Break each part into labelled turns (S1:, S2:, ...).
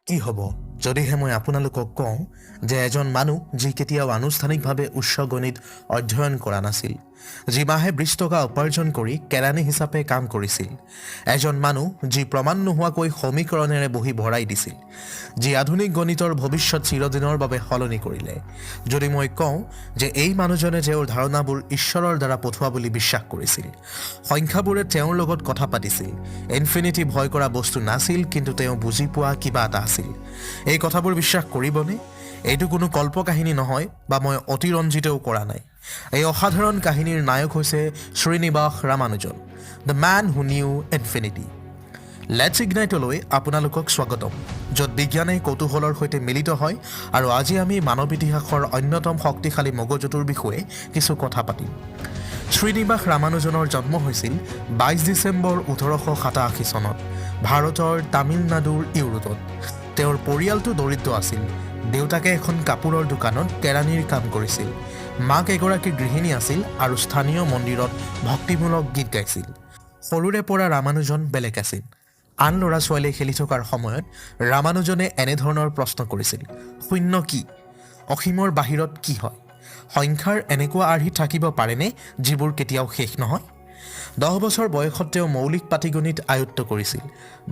S1: কি হ'ব যদিহে মই আপোনালোকক কওঁ যে এজন মানুহ, যি কেতিয়াও আনুষ্ঠানিকভাৱে উচ্চ গণিত অধ্যয়ন কৰা নাছিল, যি মাহে 20 টকা উপাৰ্জন কৰি কেৰাণী হিচাপে কাম কৰিছিল, এজন মানুহ যি প্ৰমাণ নোহোৱাকৈ সমীকৰণেৰে বহি ভৰাই দিছিল, যি আধুনিক গণিতৰ ভৱিষ্যত চিৰদিনৰ বাবে সলনি কৰিলে, যদি মই কওঁ যে এই মানুহজনে তেওঁৰ ধাৰণাবোৰ ঈশ্বৰৰ দ্বাৰা পঠোৱা বুলি বিশ্বাস কৰিছিল, সংখ্যাবোৰে তেওঁৰ লগত কথা পাতিছিল, ইনফিনিটি ভয় কৰা বস্তু নাছিল, কিন্তু তেওঁ বুজি পোৱা কিবা এটা আছিল, এই কথাবোৰ বিশ্বাস কৰিবনে? এইটো কোনো কল্পকাহিনী নহয় বা মই অতিৰঞ্জিতও কৰা নাই। এই অসাধাৰণ কাহিনীৰ নায়ক হৈছে Srinivas Ramanujan, the man who knew infinity. Let's ইগনাইটলৈ আপোনালোকক স্বাগতম, য'ত বিজ্ঞানে কৌতূহলৰ সৈতে মিলিত হয় আৰু আজি আমি মানৱ ইতিহাসৰ অন্যতম শক্তিশালী মগজুটোৰ বিষয়ে কিছু কথা পাতিম। শ্ৰীনিবাস ৰামানুজনৰ জন্ম হৈছিল 22 ডিচেম্বৰ 1887 চনত ভাৰতৰ তামিলনাডুৰ ইৰোডত। তেওঁৰ পৰিয়ালটো দৰিদ্ৰ আছিল। দেউতাকে এখন কাপোৰৰ দোকানত কেৰাণীৰ কাম কৰিছিল। মাক এগৰাকী গৃহিণী আছিল আৰু স্থানীয় মন্দিৰত ভক্তিমূলক গীত গাইছিল। সৰুৰে পৰা ৰামানুজন বেলেগ আছিল। আন ল'ৰা ছোৱালীয়ে খেলি থকাৰ সময়ত ৰামানুজনে এনেধৰণৰ প্ৰশ্ন কৰিছিল, শূন্য কি? অসীমৰ বাহিৰত কি হয়? সংখ্যাৰ এনেকুৱা আৰ্হি থাকিব পাৰেনে যিবোৰ কেতিয়াও শেষ নহয়? 10 বছৰ বয়সত তেওঁ মৌলিক পাটীগণিত আয়ত্ত কৰিছিল।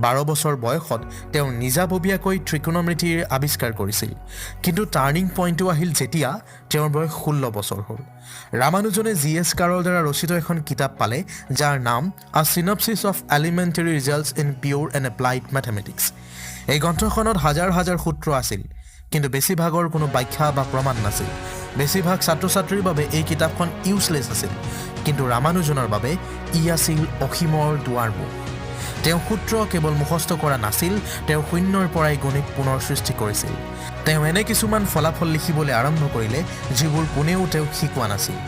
S1: 12 বছৰ বয়সত তেওঁ নিজাববীয়াকৈ ত্ৰিকোণমিতিৰ আৱিষ্কাৰ কৰিছিল। কিন্তু টাৰ্ণিং পইণ্টটো আহিল যেতিয়া তেওঁৰ বয়স 16 বছৰ হ'ল। ৰামানুজনে জি এছ কাৰৰ দ্বাৰা ৰচিত এখন কিতাপ পালে, যাৰ নাম "A Synopsis of Elementary Results in Pure and Applied Mathematics"। এই গ্ৰন্থখনত হাজাৰ হাজাৰ সূত্ৰ আছিল, কিন্তু বেছিভাগৰ কোনো ব্যাখ্যা বা প্ৰমাণ নাছিল। বেছিভাগ ছাত্ৰ ছাত্ৰীৰ বাবে এই কিতাপখন ইউজলেছ আছিল, কিন্তু ৰামানুজনৰ বাবে ই আছিল অসীমৰ দুৱাৰমুখ। তেওঁ সূত্ৰ কেৱল মুখস্থ কৰা নাছিল, তেওঁ শূন্যৰ পৰাই গণিত পুনৰ সৃষ্টি কৰিছিল। তেওঁ এনে কিছুমান ফলাফল লিখিবলৈ আৰম্ভ কৰিলে যিবোৰ কোনেও তেওঁক শিকোৱা নাছিল,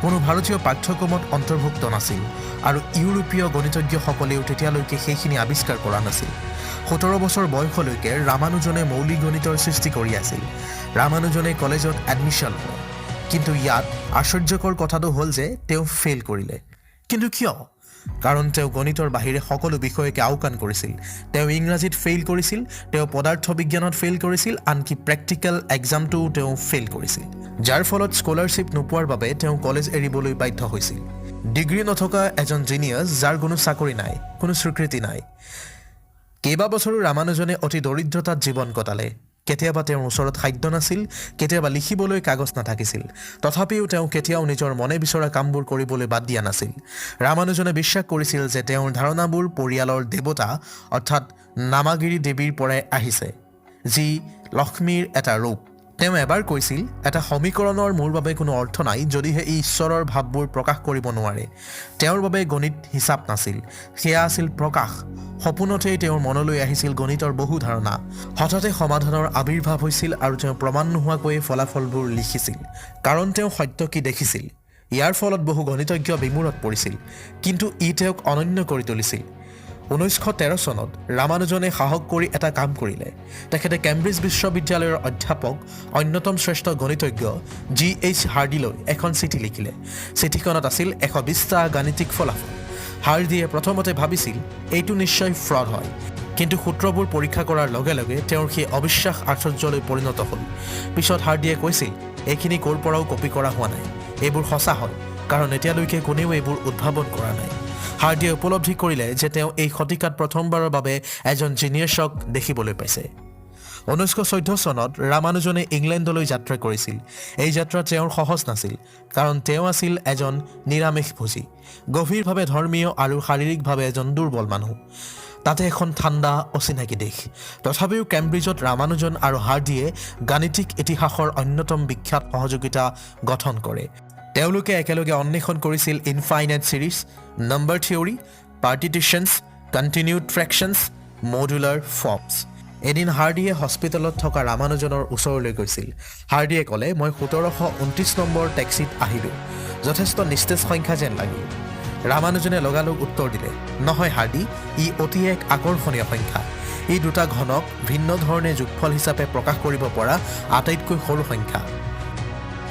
S1: কোনো ভাৰতীয় পাঠ্যক্ৰমত অন্তৰ্ভুক্ত নাছিল আৰু ইউৰোপীয় গণিতজ্ঞসকলেও তেতিয়ালৈকে সেইখিনি আৱিষ্কাৰ কৰা নাছিল। 17 বছৰ বয়সলৈকে ৰামানুজনে মৌলিক গণিতৰ সৃষ্টি কৰি আছিল। ৰামানুজনে কলেজত এডমিশ্যন ল'লে, কিন্তু ইয়াত আশ্চৰ্যকৰ কথাটো হ'ল যে তেওঁ ফেইল কৰিলে। কিন্তু কিয়? কাৰণ তেওঁ গণিতৰ বাহিৰে সকলো বিষয়কে আওকাণ কৰিছিল। তেওঁ ইংৰাজীত ফেইল কৰিছিল, তেওঁ পদাৰ্থ বিজ্ঞানত ফেইল কৰিছিল, আনকি প্ৰেক্টিকেল এক্সামটোও তেওঁ ফেইল কৰিছিল, যাৰ ফলত স্কলাৰশ্বিপ নোপোৱাৰ বাবে তেওঁ কলেজ এৰিবলৈ বাধ্য হৈছিল। ডিগ্ৰী নথকা এজন জিনিয়াছ, যাৰ কোনো চাকৰি নাই, কোনো স্বীকৃতি নাই। কেইবাবছৰো ৰামানুজনে অতি দৰিদ্ৰতাত জীৱন কটালে। কেতিয়াবা তেওঁৰ ওচৰত খাদ্য নাছিল, কেতিয়াবা লিখিবলৈ কাগজ নাথাকিছিল। তথাপিও তেওঁ কেতিয়াও নিজৰ মনে বিচৰা কামবোৰ কৰিবলৈ বাদ দিয়া নাছিল। ৰামানুজনে বিশ্বাস কৰিছিল যে তেওঁৰ ধাৰণাবোৰ পৰিয়ালৰ দেৱতা অৰ্থাৎ নামাগিৰি দেৱীৰ পৰাই আহিছে, যি লক্ষ্মীৰ এটা ৰূপ। তেওঁ এবাৰ কৈছিল, "এটা সমীকৰণৰ মোৰ বাবে কোনো অৰ্থ নাই যদিহে ই ঈশ্বৰৰ ভাৱবোৰ প্ৰকাশ কৰিব নোৱাৰে।" তেওঁৰ বাবে গণিত হিচাপ নাছিল, সেয়া আছিল প্ৰকাশ। সপোনতেই তেওঁৰ মনলৈ আহিছিল গণিতৰ বহু ধাৰণা। হঠাতে সমাধানৰ আৱিৰ্ভাৱ হৈছিল আৰু তেওঁ প্ৰমাণ নোহোৱাকৈয়ে ফলাফলবোৰ লিখিছিল, কাৰণ তেওঁ সত্য কি দেখিছিল। ইয়াৰ ফলত বহু গণিতজ্ঞ বিমোৰত পৰিছিল, কিন্তু ই তেওঁক অনন্য কৰি তুলিছিল। 1913 চনত ৰামানুজনে সাহস কৰি এটা কাম কৰিলে। তেখেতে কেম্ব্ৰিজ বিশ্ববিদ্যালয়ৰ অধ্যাপক, অন্যতম শ্ৰেষ্ঠ গণিতজ্ঞ জি এইচ হাৰ্ডিলৈ এখন চিঠি লিখিলে। চিঠিখনত আছিল 120টা গাণিতিক ফলাফল। হাৰ্ডিয়ে প্ৰথমতে ভাবিছিল এইটো নিশ্চয় ফ্ৰড হয়, কিন্তু সূত্ৰবোৰ পৰীক্ষা কৰাৰ লগে লগে তেওঁৰ সেই অবিশ্বাস আশ্চৰ্যলৈ পৰিণত হ'ল। পিছত হাৰ্ডিয়ে কৈছিল, "এইখিনি ক'ৰ পৰাও কপি কৰা হোৱা নাই। এইবোৰ সঁচা হয়, কাৰণ এতিয়ালৈকে কোনেও এইবোৰ উদ্ভাৱন কৰা নাই।" হাৰ্ডিয়ে উপলব্ধি কৰিলে যে তেওঁ এই শতিকাত প্ৰথমবাৰৰ বাবে এজন জিনিয়াছক দেখিবলৈ পাইছে। 1914 চনত ৰামানুজনে ইংলেণ্ডলৈ যাত্ৰা কৰিছিল। এই যাত্ৰা তেওঁৰ সহজ নাছিল, কাৰণ তেওঁ আছিল এজন নিৰামিষভোজী, গভীৰভাৱে ধৰ্মীয় আৰু শাৰীৰিকভাৱে এজন দুৰ্বল মানুহ। তাতে এখন ঠাণ্ডা, অচিনাকি দেশ। তথাপিও কেম্ব্ৰিজত ৰামানুজন আৰু হাৰ্ডিয়ে গাণিতিক ইতিহাসৰ অন্যতম বিখ্যাত সহযোগিতা গঠন কৰে। তেওঁলোকে একেলগে অন্বেষণ কৰিছিল infinite series, number theory, partitions, continued fractions, modular forms। এদিন হাৰ্ডিয়ে হস্পিটেলত থকা ৰামানুজনৰ ওচৰলৈ গৈছিল। হাৰ্ডিয়ে ক'লে, "মই 1729 নম্বৰ টেক্সিত আহিলোঁ। যথেষ্ট নিস্তেজ সংখ্যা যেন লাগিল।" ৰামানুজনে লগালগ উত্তৰ দিলে, "নহয় হাৰ্ডি, ই অতি এক আকৰ্ষণীয় সংখ্যা। ই দুটা ঘনক ভিন্ন ধৰণে যোগফল হিচাপে প্ৰকাশ কৰিব পৰা আটাইতকৈ সৰু সংখ্যা।"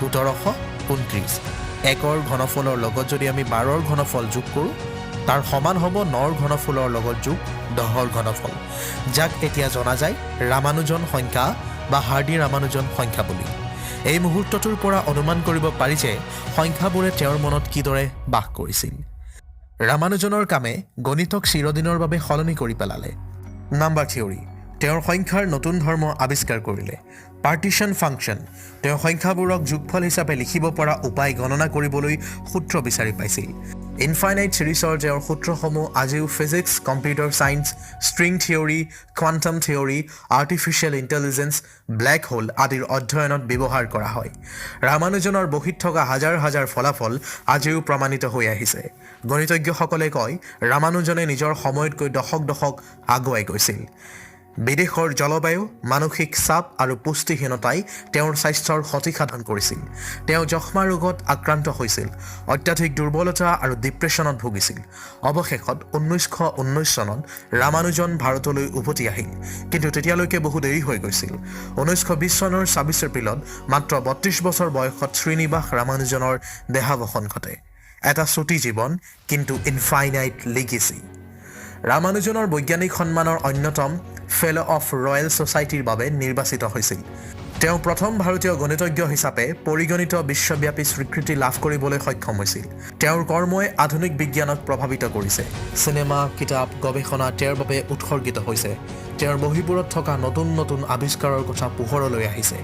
S1: 1729। একৰ ঘনফলৰ লগত যদি আমি 12ৰ ঘনফল যোগ কৰোঁ, তাৰ সমান হ'ব 9ৰ ঘনফলৰ লগত যোগ 10ৰ ঘনফল, যাক এতিয়া জনা যায় ৰামানুজন সংখ্যা বা হাৰ্ডি ৰামানুজন সংখ্যা বুলি। এই মুহূৰ্তটোৰ পৰা অনুমান কৰিব পাৰি যে সংখ্যাবোৰে তেওঁৰ মনত কিদৰে বাস কৰিছিল। ৰামানুজনৰ কামে গণিতক চিৰদিনৰ বাবে সলনি কৰি পেলালে। নাম্বাৰ থিয়ৰী, তেওঁৰ সংখ্যাৰ নতুন ধৰ্ম আৱিষ্কাৰ কৰিলে। পাৰ্টিশ্যন ফাংচন, তেওঁ সংখ্যাবোৰক যোগফল হিচাপে লিখিব পৰা উপায় গণনা কৰিবলৈ সূত্ৰ বিচাৰি পাইছিল। ইনফাইনাইট চিৰিজৰ তেওঁৰ সূত্ৰসমূহ আজিও physics, computer science, string theory, quantum theory, artificial intelligence, black hole আদিৰ অধ্যয়নত ব্যৱহাৰ কৰা হয়। ৰামানুজনৰ বহীত থকা হাজাৰ হাজাৰ ফলাফল আজিও প্ৰমাণিত হৈ আহিছে। গণিতজ্ঞসকলে কয়, ৰামানুজনে নিজৰ সময়তকৈ দশক দশক আগুৱাই গৈছিল। বিদেশৰ জলবায়ু, মানসিক চাপ আৰু পুষ্টিহীনতাই তেওঁৰ স্বাস্থ্যৰ ক্ষতিসাধন কৰিছিল। তেওঁ যক্ষ্মা ৰোগত আক্ৰান্ত হৈছিল, অত্যাধিক দুৰ্বলতা আৰু ডিপ্ৰেছনত ভুগিছিল। অৱশেষত 1919 চনত ৰামানুজন ভাৰতলৈ উভতি আহিল, কিন্তু তেতিয়ালৈকে বহু দেৰি হৈ গৈছিল। 1920 চনৰ 26 এপ্ৰিলত মাত্ৰ 32 বছৰ বয়সত শ্ৰীনিবাস ৰামানুজনৰ দেহাৱসান ঘটে। এটা চুটি জীৱন, কিন্তু ইনফাইনাইট লিগেচি। ৰামানুজনৰ বৈজ্ঞানিক সন্মানৰ অন্যতম ফেল' অফ ৰয়েল ছ'চাইটিৰ বাবে নিৰ্বাচিত হৈছিল। তেওঁ প্ৰথম ভাৰতীয় গণিতজ্ঞ হিচাপে পৰিগণিত বিশ্বব্যাপী স্বীকৃতি লাভ কৰিবলৈ সক্ষম হৈছিল। তেওঁৰ কৰ্মই আধুনিক বিজ্ঞানক প্ৰভাৱিত কৰিছে। চিনেমা, কিতাপ, গৱেষণা তেওঁৰ বাবে উৎসৰ্গিত হৈছে। তেওঁৰ বহীবোৰত থকা নতুন নতুন আৱিষ্কাৰৰ কথা পোহৰলৈ আহিছে।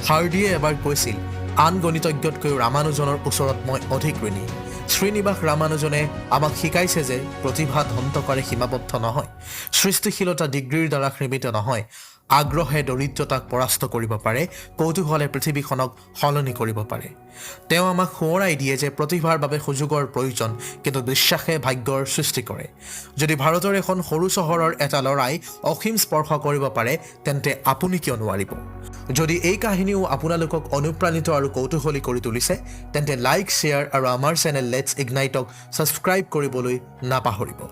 S1: হাৰ্ডিয়ে এবাৰ কৈছিল, "আন গণিতজ্ঞতকৈও ৰামানুজনৰ ওচৰত মই অধিক ঋণী।" শ্ৰীনিবাস ৰামানুজনে আমাক শিকাইছে যে প্ৰতিভা ধন টকাৰে সীমাবদ্ধ নহয়, সৃষ্টিশীলতা ডিগ্ৰীৰ দ্বাৰা সীমিত নহয়। আগ্ৰহে দৰিদ্ৰতাক পৰাস্ত কৰিব পাৰে, কৌতূহলে পৃথিৱীখনক সলনি কৰিব পাৰে। তেওঁ আমাক সোঁৱৰাই দিয়ে যে প্ৰতিভাৰ বাবে সুযোগৰ প্ৰয়োজন, কিন্তু বিশ্বাসে ভাগ্যৰ সৃষ্টি কৰে। যদি ভাৰতৰ এখন সৰু চহৰৰ এটা ল'ৰাই অসীম স্পৰ্শ কৰিব পাৰে, তেন্তে আপুনি কিয় নোৱাৰিব? যদি এই কাহিনীও আপোনালোকক অনুপ্ৰাণিত আৰু কৌতূহলী কৰি তুলিছে, তেন্তে লাইক, শ্বেয়াৰ আৰু আমাৰ চেনেল let's ইগনাইটক ছাবস্ক্ৰাইব কৰিবলৈ নাপাহৰিব।